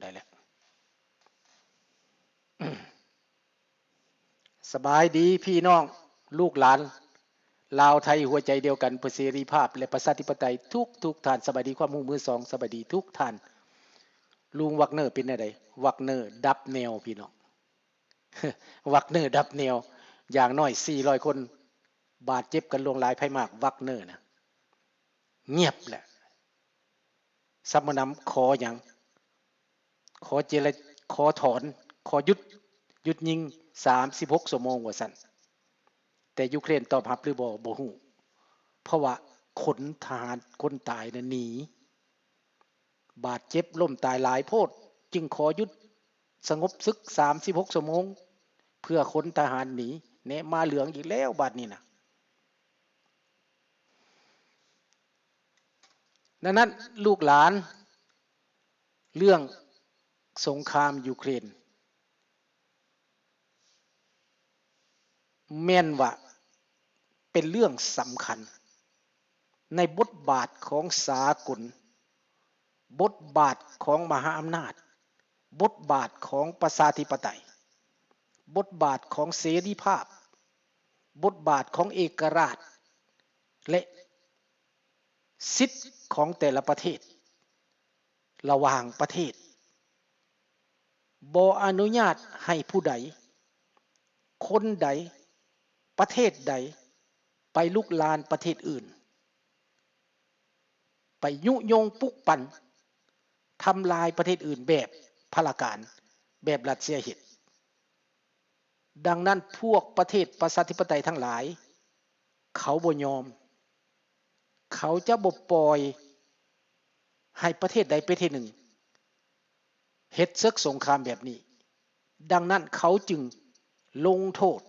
ໄດ້ແລ້ວ. ສະບາຍດີພີ່ນ້ອງລູກຫຼານລາວໄທຫົວໃຈດຽວກັນເພື່ອເສລີພາບ ແລະ ປະຊາທິປະໄຕທຸກໆທ່ານ. ສະບາຍດີຄວາມຮູ້ມືສອງ ສະບາຍດີທຸກທ່ານ. ລຸງວັກເນີເປັນແນວໃດ? ວັກເນີດັບແນວພີ່ນ້ອງ. ວັກເນີດັບແນວ ຢ່າງໜ້ອຍສີ່ຮ້ອຍຄົນບາດເຈັບກັນຫຼວງຫຼາຍ. ໃຜມາກວັກເນີນະ ງຽບແຫຼະ. ຊຳມະນຳຂໍຫຍັງ? ຂໍເຈລະ ຂໍຖອນ ຂໍຢຸດ ຢຸດຍິງສາມສິບຫົກຊົ່ວໂມງວ່າຊັ້ນ. ແຕ່ຢູເຄຣນຕອບຮັບຫຼືບໍ່ ບໍ່ຮູ້ ເພາະວ່າຂົນທະຫານຄົນຕາຍນັ້ນໜີ. ບາດເຈັບລົ້ມຕາຍຫຼາຍໂພດ ຈຶ່ງຂໍຢຸດສະຫງົບສຶກສາມສິບຫົກຊົ່ວໂມງ ເພື່ອຂົນທະຫານໜີ. ແນະ ມາເລື່ອງອີກແລ້ວບາດນີ້ນະ. ດັ່ງນັ້ນລູກຫຼານ ເລື່ອງສົງຄາມຢູເຄຣນ ແມ່ນວ່າເປັນເລື່ອງສຳຄັນໃນບົດບາດຂອງສາກົນ, ບົດບາດຂອງມະຫາອຳນາດ, ບົດບາດຂອງປະຊາທິປະໄຕ, ບົດບາດຂອງເສລີພາບ, ບົດບາດຂອງເອກະລາດ ແລະ ສິດຂອງແຕ່ລະປະເທດ. ລະຫວ່າງປະເທດ ບໍ່ອະນຸຍາດໃຫ້ຜູ້ໃດ, ຄົນໃດ, ປະເທດໃດ ໄປລຸກລານປະເທດອື່ນ, ໄປຍຸຍົງປຸກປັ່ນ ທຳລາຍປະເທດອື່ນແບບພະລະການ ແບບຣັດເຊຍເຮັດ. ດັ່ງນັ້ນ ພວກປະເທດປະຊາທິປະໄຕທັງຫຼາຍ ເຂົາບໍ່ຍອມ, ເຂົາຈະບໍ່ປ່ອຍໃຫ້ປະເທດໃດປະເທດໜຶ່ງເຮັດເສິກສົງຄາມແບບນີ້. ດັ່ງນັ້ນ ເຂົາຈຶ່ງລົງໂທດ,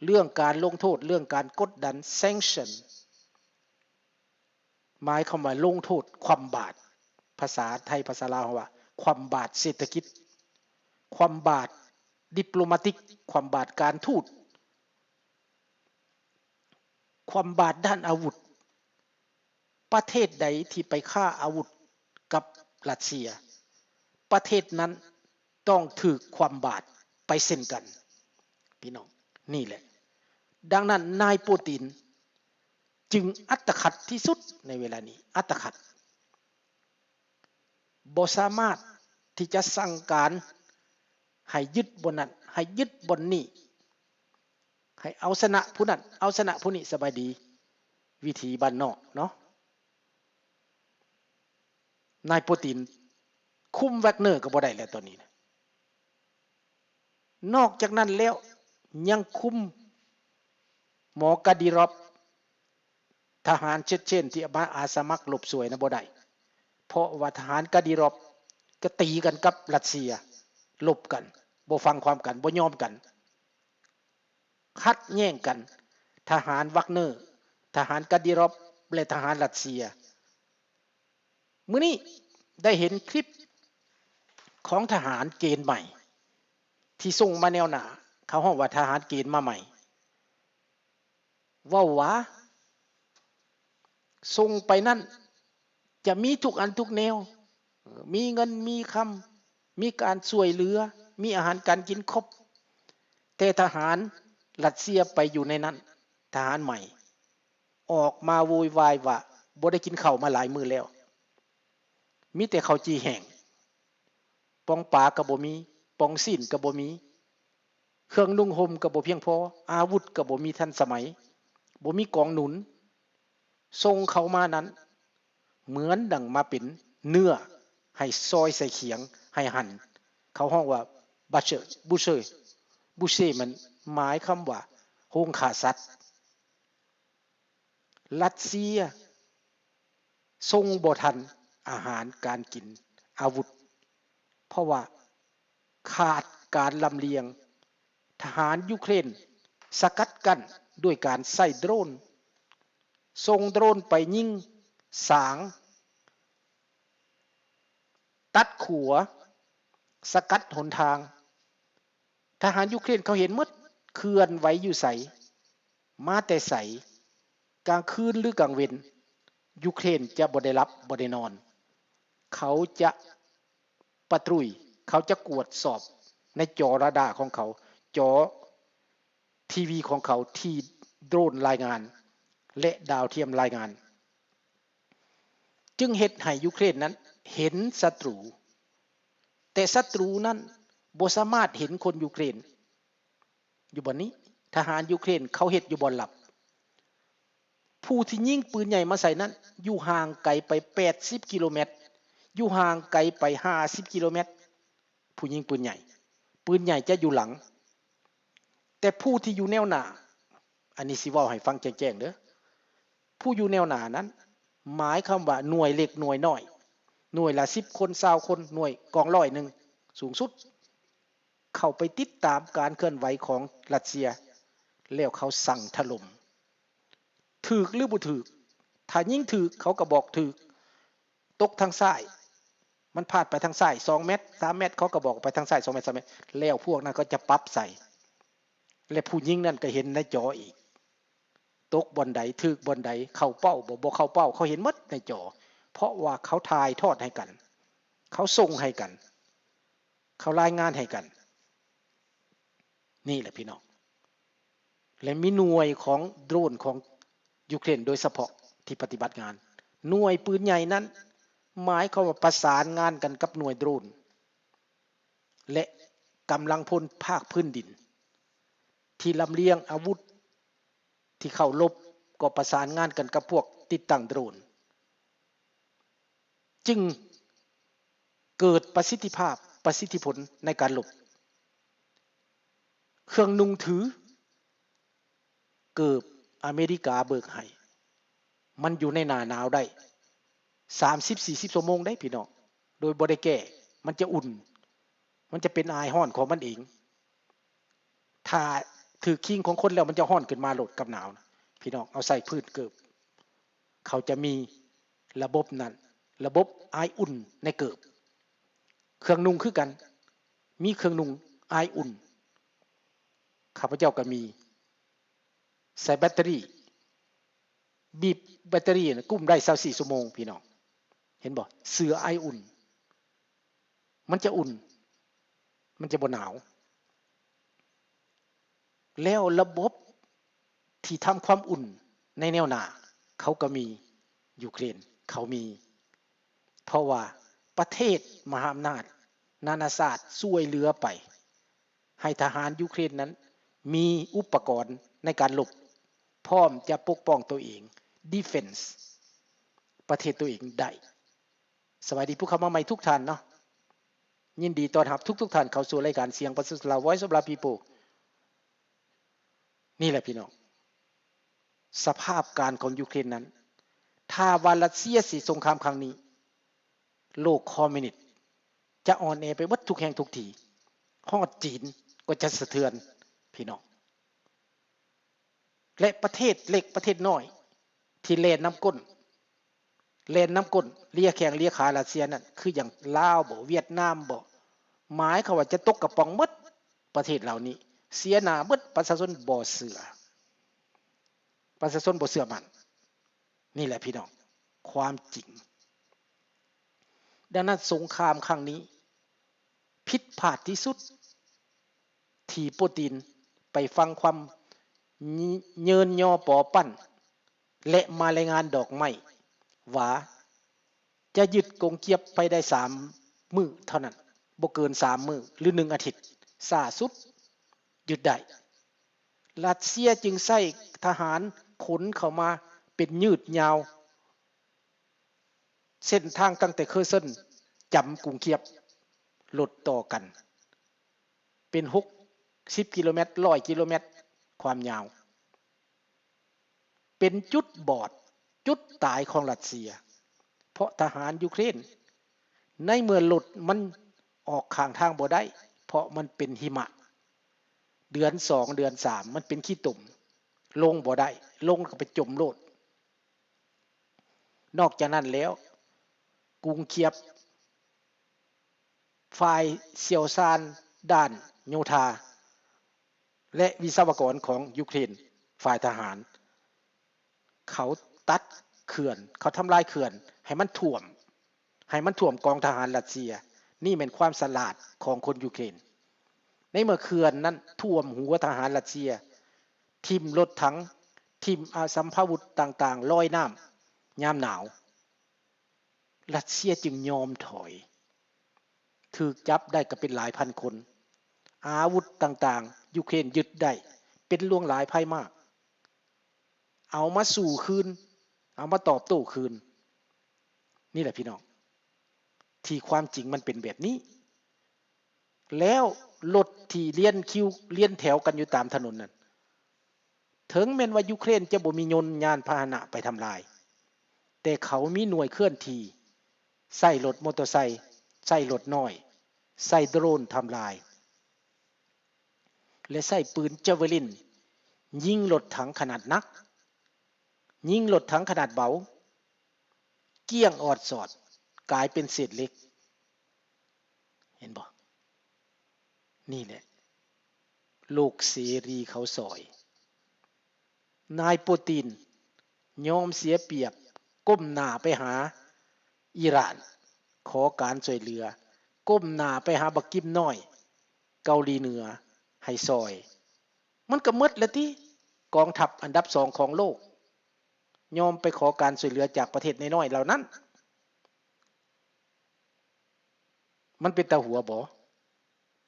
ເລື່ອງການລົງໂທດ, ເລື່ອງການກົດດັນ, sanction ໝາຍຄວາມວ່າລົງໂທດຄວ່ຳບາດ, ພາສາໄທ ພາສາລາວເຮົາວ່າຄວ່ຳບາດເສດຖະກິດ, ຄວ່ຳບາດດິບໂລມາຕິກ, ຄວ່ຳບາດການທູດ, ຄວ່ຳບາດດ້ານອາວຸດ. ປະເທດໃດທີ່ໄປຄ້າອາວຸດກັບຣັດເຊຍ, ປະເທດນັ້ນ ຕ້ອງຖືກຄວ່ຳບາດໄປເຊັ່ນກັນ ພີ່ນ້ອງ. ນີ້ແຫຼະ ດັ່ງນັ້ນນາຍປູຕິນຈຶ່ງອັດຕະຂັດທີ່ສຸດໃນເວລານີ້, ອັດຕະຂັດ ບໍ່ສາມາດທີ່ຈະສັ່ງການໃຫ້ຍຶດບ່ອນນັ້ນ, ໃຫ້ຍຶດບ່ອນນີ້, ໃຫ້ເອົາຊະນະຜູ້ນັ້ນ, ເອົາຊະນະຜູ້ນີ້. ສະບາຍດີ ວິຖີບ້ານນອກເນາະ. ນາຍປູຕິນຄຸມແວັກເນີກໍບໍ່ໄດ້ແລ້ວຕອນນີ້ນະ. ນອກຈາກນັ້ນແລ້ວ ຍັງຄຸມໝໍກາດີຣອບ, ທະຫານເຊັດເຊນທີ່ມາອາສາມັກລົບຊ່ວຍນະບໍ່ໄດ້, ເພາະວ່າທະຫານກາດີຣອບກໍຕີກັນກັບຣັດເຊຍ, ລົບກັນ, ບໍ່ຟັງຄວາມກັນ, ບໍ່ຍອມກັນ. ຂັດແຍ່ງກັນ, ທະຫານວັກເນີ, ທະຫານກາດີຣອບ ແລະ ທະຫານຣັດເຊຍ. ມື້ນີ້ໄດ້ເຫັນຄລິບຂອງທະຫານເກນໃໝ່ທີ່ສົ່ງມາແນວໜ້າ, ເຂົາຮ້ອງວ່າທະຫານເກນມາໃໝ່, ເວົ້າວ່າ ສົ່ງໄປນັ້ນຈະມີທຸກອັນທຸກແນວ, ມີເງິນມີຄຳ, ມີການຊ່ວຍເຫຼືອ, ມີອາຫານການກິນຄົບ, ແຕ່ທະຫານຣັດເຊຍໄປຢູ່ໃນນັ້ນ, ທະຫານໃໝ່ອອກມາໂວຍວາຍວ່າບໍ່ໄດ້ກິນເຂົ້າມາຫຼາຍມື້ແລ້ວ, ມີແຕ່ເຂົ້າຈີ່ແຫ້ງ, ປ່ອງປາກໍບໍ່ມີ, ປ່ອງຊີ້ນກໍບໍ່ມີ, ເຄື່ອງນຸ່ງຫົ່ມກໍບໍ່ພຽງພໍ, ອາວຸດກໍບໍ່ມີທັນສະໄໝ, ບໍ່ມີກອງໜູນ. ສົ່ງເຂົ້າມານັ້ນ ເໝືອນດັ່ງມາເປັນເນື້ອໃຫ້ຊອຍໃສ່ຂຽງໃຫ້ຫັນ, ເຂົາຮ້ອງວ່າ butcher, butcher, butcher ມັນໝາຍຄຳວ່າໂຮງຂ້າສັດ. ຣັດເຊຍສົ່ງບໍ່ທັນອາຫານການກິນ, ອາວຸດ, ເພາະວ່າຂາດການລຳລຽງ. ທະຫານຢູເຄຣນສະກັດກັ້ນດ້ວຍການໃຊ້ໂດຣນ, ສົ່ງໂດຣນໄປຍິງສາງ, ຕັດຂົວ, ສະກັດຫົນທາງ. ທະຫານຢູເຄຣນເຂົາເຫັນໝົດ, ເຄື່ອນໄຫວຢູ່ໃສ, ມາແຕ່ໃສ, ກາງຄືນຫຼືກາງເວັນ, ຢູເຄຣນຈະບໍ່ໄດ້ຫຼັບບໍ່ໄດ້ນອນ. ເຂົາຈະ ປາຕຣູຍ ເຂົາຈະກວດສອບໃນຈໍຣາດາຂອງເຂົາ, ຈໍທີວີຂອງເຂົາທີ່ໂດຣນລາຍງານ ແລະ ດາວທຽມລາຍງານ, ຈຶ່ງເຮັດໃຫ້ຢູເຄຣນນັ້ນເຫັນສັດຕູ, ແຕ່ສັດຕູນັ້ນບໍ່ສາມາດເຫັນຄົນຢູເຄຣນ. ຢູ່ບ່ອນນີ້ ທະຫານຢູເຄຣນເຂົາເຮັດຢູ່ບ່ອນລັບ. ຜູ້ທີ່ຍິງປືນໃຫຍ່ມາໃສ່ນັ້ນ ຢູ່ຫ່າງໄກໄປແປດສິບກິໂລແມັດ, ຢູ່ຫ່າງໄກໄປຫ້າສິບກິໂລແມັດ, ຜູ້ຍິງປືນໃຫຍ່. ປືນໃຫຍ່ຈະຢູ່ຫຼັງ, ແຕ່ຜູ້ທີ່ຢູ່ແນວໜ້າ, ອັນນີ້ຊິເວົ້າໃຫ້ຟັງແຈ້ງໆເດີ້, ຜູ້ຢູ່ແນວໜ້ານັ້ນ ໝາຍຄວາມວ່າໜ່ວຍເລັກໜ່ວຍນ້ອຍ, ໜ່ວຍລະສິບຄົນ ຊາວຄົນ, ໜ່ວຍກອງຮ້ອຍໜຶ່ງສູງສຸດ ເຂົ້າໄປຕິດຕາມການເຄື່ອນໄຫວຂອງຣັດເຊຍ ແລ້ວເຂົາສັ່ງຖະຫຼົ່ມ. ຖືກຫຼືບໍ່ຖືກ? ຖ້າຍິງຖືກ ເຂົາກໍບອກຖືກ, ຕົກທາງຊ້າຍ, ມັນພາດໄປທາງຊ້າຍສອງແມັດ ສາມແມັດ, ເຂົາກໍບອກໄປທາງຊ້າຍສອງແມັດ ສາມແມັດ, ແລ້ວພວກນັ້ນກໍຈະປັບໃສ່ ແລະ ຜູ້ຍິງນັ້ນກໍເຫັນໃນຈໍອີກ, ຕົກບ່ອນໃດ ຖືກບ່ອນໃດ, ເຂົ້າເປົ້າບໍ່ ບໍ່ເຂົ້າເປົ້າ, ເຂົາເຫັນໝົດໃນຈໍ, ເພາະວ່າເຂົາຖ່າຍທອດໃຫ້ກັນ, ເຂົາສົ່ງໃຫ້ກັນ, ເຂົາລາຍງານໃຫ້ກັນ. ນີ້ແຫຼະພີ່ນ້ອງ, ແລະ ມີໜ່ວຍຂອງໂດຣນຂອງຢູເຄຣນໂດຍສະເພາະທີ່ປະຕິບັດງານ. ໜ່ວຍປືນໃຫຍ່ນັ້ນ ໝາຍຄວາມວ່າປະສານງານກັນກັບໜ່ວຍໂດຣນ ແລະ ກຳລັງພົນພາກພື້ນດິນ ທີ່ລຳລຽງອາວຸດ ທີ່ເຂົ້າລົບກໍປະສານງານກັນກັບພວກຕິດຕັ້ງໂດຣນ, ຈຶ່ງເກີດປະສິດທິພາບ, ປະສິດທິຜົນໃນການລົບ. ເຄື່ອງນຸ່ງຖື ເກີບອາເມລິກາເບີກໃຫ້, ມັນຢູ່ໃນໜ້າໜາວໄດ້ສາມສິບສີ່ສິບຊົ່ວໂມງເດ້ພີ່ນ້ອງ, ໂດຍບໍ່ໄດ້ແກ້, ມັນຈະອຸ່ນ, ມັນຈະເປັນອາຍຮ້ອນຂອງມັນເອງ. ຖ້າຖືກຄີງຂອງຄົນແລ້ວ ມັນຈະຮ້ອນຂຶ້ນມາໂລດກັບໜາວນະພີ່ນ້ອງ. ເອົາໃສ່ພື້ນເກີບ, ເຂົາຈະມີລະບົບນັ້ນ, ລະບົບອາຍອຸ່ນໃນເກີບ. ເຄື່ອງນຸ່ງຄືກັນ, ມີເຄື່ອງນຸ່ງອາຍອຸ່ນ. ຂ້າພະເຈົ້າກໍມີ, ໃສ່ແບັດເຕີຣີ, ບີບແບັດເຕີຣີນະ ກຸ້ມໄດ້ຊາວສີ່ຊົ່ວໂມງພີ່ນ້ອງ. ເຫັນບໍ່? ເສື້ອອາຍອຸ່ນ, ມັນຈະອຸ່ນ, ມັນຈະບໍ່ໜາວ. ແລ້ວລະບົບທີ່ທຳຄວາມອຸ່ນໃນແນວໜ້າ ເຂົາກໍມີ, ຢູເຄຣນເຂົາມີ, ເພາະວ່າປະເທດມະຫາອຳນາດນານາຊາດຊ່ວຍເຫຼືອໄປ ໃຫ້ທະຫານຢູເຄຣນນັ້ນມີອຸປະກອນໃນການລົບ, ພ້ອມຈະປົກປ້ອງຕົວເອງ, ດີເຟນສ໌ ປະເທດຕົວເອງໄດ້. ສະບາຍດີຜູ້ເຂົ້າມາໃໝ່ທຸກທ່ານເນາະ, ຍິນດີຕ້ອນຮັບທຸກໆທ່ານເຂົ້າສູ່ລາຍການສຽງປະຊາຊົນລາວ Voice of La People. ນີ້ແຫຼະພີ່ນ້ອງ, ສະພາບການຂອງຢູເຄຣນນັ້ນ, ຖ້າວ່າຣັດເຊຍຊິສົງຄາມຄັ້ງນີ້, ໂລກຄອມມິວນິດຈະອ່ອນແອໄປເບິດທຸກແຫ່ງທຸກທີ່, ຮອດຈີນກໍຈະສະເທືອນພີ່ນ້ອງ. ແລະ ປະເທດເລັກປະເທດນ້ອຍທີ່ແລ່ນນຳກົ້ນ, ແລ່ນນຳກົ້ນເລຍແຂ້ງເລຍຂາຣັດເຊຍນັ້ນ ຄືຢ່າງລາວບໍ, ຫວຽດນາມບໍ, ໝາຍຄວາມວ່າຈະຕົກກະປ໋ອງເບິດ. ປະເທດເຫຼົ່ານີ້ເສຍໜ້າເບິດ, ປະຊາຊົນບໍ່ເຊື່ອ, ປະຊາຊົນບໍ່ເຊື່ອໝັ້ນ. ນີ້ແຫຼະພີ່ນ້ອງ, ຄວາມຈິງ. ດັ່ງນັ້ນ ສົງຄາມຄັ້ງນີ້ຜິດພາດທີ່ສຸດ ທີ່ປູຕິນໄປຟັງຄວາມເຍີນຍໍປໍປັ້ນ ແລະ ມາລາຍງານດອກໄມ້ວ່າ ຈະຍຶດກົງກຽບໄປໄດ້ສາມມື້ເທົ່ານັ້ນ, ບໍ່ເກີນສາມມື້ ຫຼື ໜຶ່ງອາທິດ, ຊ້າສຸດຍຶດໄດ້. ຣັດເຊຍຈຶ່ງໃຊ້ທະຫານຂົນເຂົ້າມາເປັນຍືດຍາວ ເສັ້ນທາງຕັ້ງແຕ່ເຄີເຊິນ ຈຳກຸງກຽບ ລົດຕໍ່ກັນເປັນຫົກສິບກິໂລແມັດ, ຮ້ອຍກິໂລແມັດຄວາມຍາວ, ເປັນຈຸດບອດ, ຈຸດຕາຍຂອງຣັດເຊຍ, ເພາະທະຫານຢູເຄຣນ ໃນເມື່ອລົດມັນອອກຂ້າງທາງບໍ່ໄດ້ ເພາະມັນເປັນຫິມະ, ເດືອນສອງ ເດືອນສາມ ມັນເປັນຂີ້ຕົມ, ລົງບໍ່ໄດ້, ລົງແລ້ວກໍໄປຈົມໂລດ. ນອກຈາກນັ້ນແລ້ວ, ກຸງກຽບ ຝ່າຍຊ່ຽວຊານດ້ານໂຍທາ ແລະ ວິສະວະກອນຂອງຢູເຄຣນ ຝ່າຍທະຫານ ເຂົາຕັດເຂື່ອນ, ເຂົາທຳລາຍເຂື່ອນໃຫ້ມັນຖ້ວມ, ໃຫ້ມັນຖ້ວມກອງທະຫານຣັດເຊຍ ນີ້ແມ່ນຄວາມສະຫຼາດຂອງຄົນຢູເຄຣນ. ໃນເມື່ອເຂື່ອນນັ້ນຖ້ວມຫົວທະຫານຣັດເຊຍ, ຖິ້ມລົດຖັງ, ຖິ້ມອາ ສຳພາວຸດຕ່າງໆລອຍນ້ຳຍາມໜາວ, ຣັດເຊຍຈຶ່ງຍອມຖອຍ. ຖືກຈັບໄດ້ກໍເປັນຫຼາຍພັນຄົນ. ອາວຸດຕ່າງໆຢູເຄຣນຍຶດໄດ້ເປັນຫຼວງຫຼາຍພາຍມາກ. ເອົາມາສູ້ຄືນ, ເອົາມາຕອບໂຕ້ຄືນ. ນີ້ແຫຼະພີ່ນ້ອງ, ທີ່ຄວາມຈິງມັນເປັນແບບນີ້. ແລ້ວລົດທີ່ລຽນຄິວລຽນແຖວກັນຢູ່ຕາມຖະໜົນນັ້ນ, ເຖິງແມ່ນວ່າຢູເຄຣນຈະບໍ່ມີຍົນຍານພາຫະນະໄປທຳລາຍ, ແຕ່ເຂົາມີໜ່ວຍເຄື່ອນທີ່, ໃຊ້ລົດມໍເຕີໄຊ, ໃຊ້ລົດນ້ອຍ, ໃຊ້ໂດຣນທຳລາຍ ແລະ ໃຊ້ປືນຈາເວລິນຍິງລົດຖັງຂະໜາດໜັກ, ຍິງລົດຖັງຂະໜາດເບົາ, ກ້ຽງອອດສອດ, ກາຍເປັນເສດເຫຼັກ. ເຫັນບໍ່? ນີ້ແຫຼະ ໂລກເສລີເຂົາຊ່ອຍ. ນາຍປູຕິນຍອມເສຍປຽບ, ກົ້ມໜ້າໄປຫາອີຣານ, ຂໍການຊ່ວຍເຫຼືອ, ກົ້ມໜ້າໄປຫາບັກກິມນ້ອຍເກົາຫຼີເໜືອໃຫ້ຊ່ອຍ. ມັນກໍໝົດແລ້ວຕິ, ກອງທັບອັນດັບສອງຂອງໂລກ ຍອມໄປຂໍການຊ່ວຍເຫຼືອຈາກປະເທດນ້ອຍໆເຫຼົ່ານັ້ນ. ມັນເປັນຕາຫົວບໍ?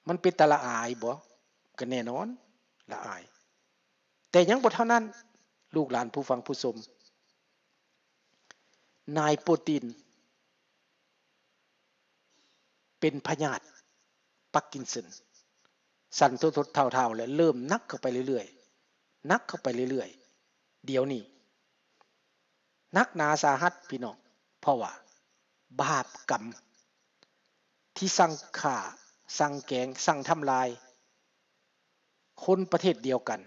ມັນເປັນຕາລະອາຍບໍ? ກໍແນ່ນອນລະອາຍ. ແຕ່ຍັງບໍ່ເທົ່ານັ້ນ, ລູກຫຼານຜູ້ຟັງຜູ້ຊົມ, ນາຍປູຕິນ ເປັນພະຍາດປາກິນສັນ ສັນທົດໆທ້າວໆ ແລະ ເລີ່ມໜັກເຂົ້າໄປເລື້ອຍໆ, ໜັກເຂົ້າໄປເລື້ອຍໆ. ດຽວນີ້ໜັກໜາສາຫັດພີ່ນ້ອງ, ເພາະວ່າບາບກຳທີ່ສັ່ງຂ້າ, ສັ່ງແກງ, ສັ່ງທຳລາຍ ຄົນປະເທດດຽວກັນ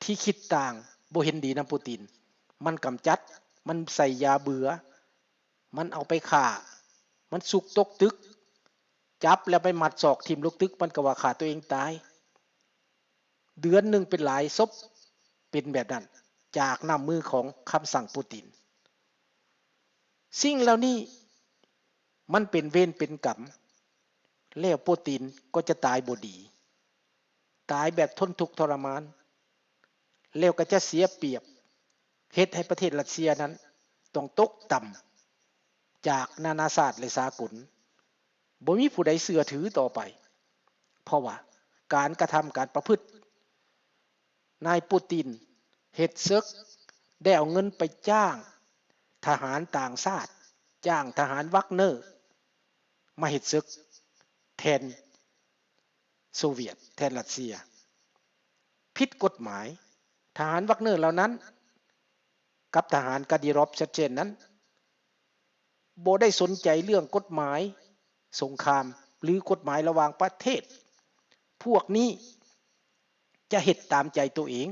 ທີ່ຄິດຕ່າງ, ບໍ່ເຫັນດີນຳປູຕິນ, ມັນກຳຈັດ, ມັນໃສ່ຢາເບື່ອ, ມັນເອົາໄປຂ້າ, ມັນສຸກຕົກຕຶກ, ຈັບແລ້ວໄປມັດສອກຖິ້ມລົງຕຶກ, ມັນກໍວ່າຂ້າຕົວເອງຕາຍ. ເດືອນໜຶ່ງເປັນຫຼາຍສົບ, ເປັນແບບນັ້ນ, ຈາກນ້ຳມືຂອງຄຳສັ່ງປູຕິນ. ສິ່ງເຫຼົ່ານີ້ມັນເປັນເວນເປັນກຳ, ແລ້ວປູຕິນກໍຈະຕາຍບໍ່ດີ, ຕາຍແບບທົນທຸກທໍລະມານ, ແລ້ວກໍຈະເສຍປຽບ, ເຮັດໃຫ້ປະເທດຣັດເຊຍນັ້ນຕ້ອງຕົກຕ່ຳຈາກນານາຊາດ ແລະ ສາກົນ. ບໍ່ມີຜູ້ໃດເຊື່ອຖືຕໍ່ໄປ, ເພາະວ່າການກະທຳການປະພຶດ ນາຍປູຕິນເຮັດເສິກ ໄດ້ເອົາເງິນໄປຈ້າງທະຫານຕ່າງຊາດ, ຈ້າງທະຫານວັກເນີມາເຮັດເສິກແທນໂຊວຽດ, ແທນຣັດເຊຍ, ຜິດກົດໝາຍ. ທະຫານວັກເນີເຫຼົ່ານັ້ນກັບທະຫານກາດີຣອບ ຊັດເຈນ ນັ້ນ ບໍ່ໄດ້ສົນໃຈເລື່ອງກົດໝາຍສົງຄາມ ຫຼື ກົດໝາຍລະຫວ່າງປະເທດ. ພວກນີ້ຈະເຮັດຕາມໃຈໂຕເອງ,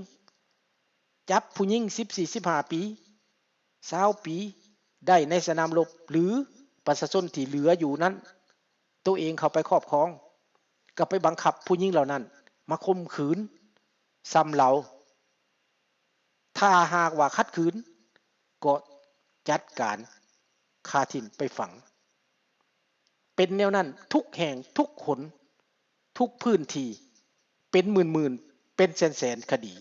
ຈັບຜູ້ຍິງສິບສີ່ ສິບຫ້າປີ, ຊາວປີ ໄດ້ໃນສະໜາມລົບ ຫຼື ປະຊາຊົນທີ່ເຫຼືອຢູ່ນັ້ນ ໂຕເອງເຂົ້າໄປຄອບຄອງ, ກໍໄປບັງຄັບຜູ້ຍິງເຫຼົ່ານັ້ນມາຂົ່ມຂືນສ່ຳເລົາ. ຖ້າຫາກວ່າຂັດຂືນ ກໍຈັດການຂ້າຖິ້ມໄປຝັງ. ເປັນແນວນັ້ນທຸກແຫ່ງ, ທຸກຄົນ, ທຸກພື້ນທີ່, ເປັນໝື່ນໆ ເປັນແສນໆຄະດີ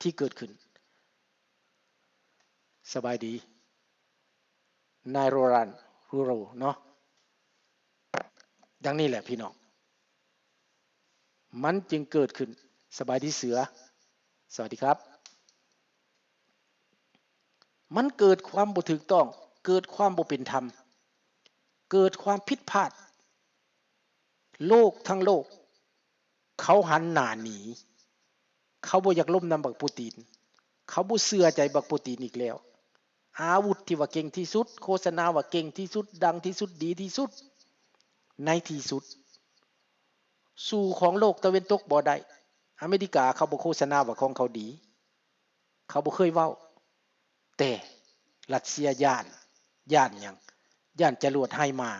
ທີ່ເກີດຂຶ້ນ. ສະບາຍດີ ນາຍໂຣລານ ໂຣລານ ເນາະ. ດັ່ງນີ້ແຫຼະພີ່ນ້ອງ, ມັນຈຶ່ງເກີດຂຶ້ນ. ສະບາຍດີເສືອ, ສະຫວັດດີຄັບ. ມັນເກີດຄວາມບໍ່ຖືກຕ້ອງ, ເກີດຄວາມບໍ່ເປັນທຳ, ເກີດຄວາມຜິດພາດ. ໂລກທັງໂລກ ເຂົາຫັນໜ້າໜີ, ເຂົາບໍ່ຢາກລົມນຳບັກປູຕິນ, ເຂົາບໍ່ເຊື່ອໃຈບັກປູຕິນອີກແລ້ວ. ອາວຸດທີ່ວ່າເກັ່ງທີ່ສຸດ, ໂຄສະນາວ່າເກັ່ງທີ່ສຸດ, ດັງທີ່ສຸດ, ດີທີ່ສຸດ, ໃນທີ່ສຸດ ສູ້ຂອງໂລກຕາເວັນຕົກບໍ່ໄດ້. ອາເມລິກາເຂົາບໍ່ໂຄສະນາວ່າຂອງເຂົາດີ, ເຂົາບໍ່ເຄີຍເວົ້າ. ແຕ່ຣັດເຊຍຢ້ານ, ຢ້ານຫຍັງ? ຢ້ານຈະຫຼວດໄຮມາ,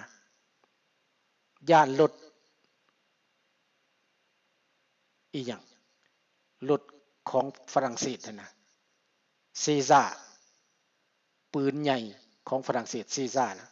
ຢ້ານລົດ ອີຫຍັງ ລົດຂອງຝຣັ່ງເສດຫັ້ນນະ, ເຊຊາ, ປືນໃຫຍ່ຂອງຝຣັ່ງເສດ ເຊຊານະ,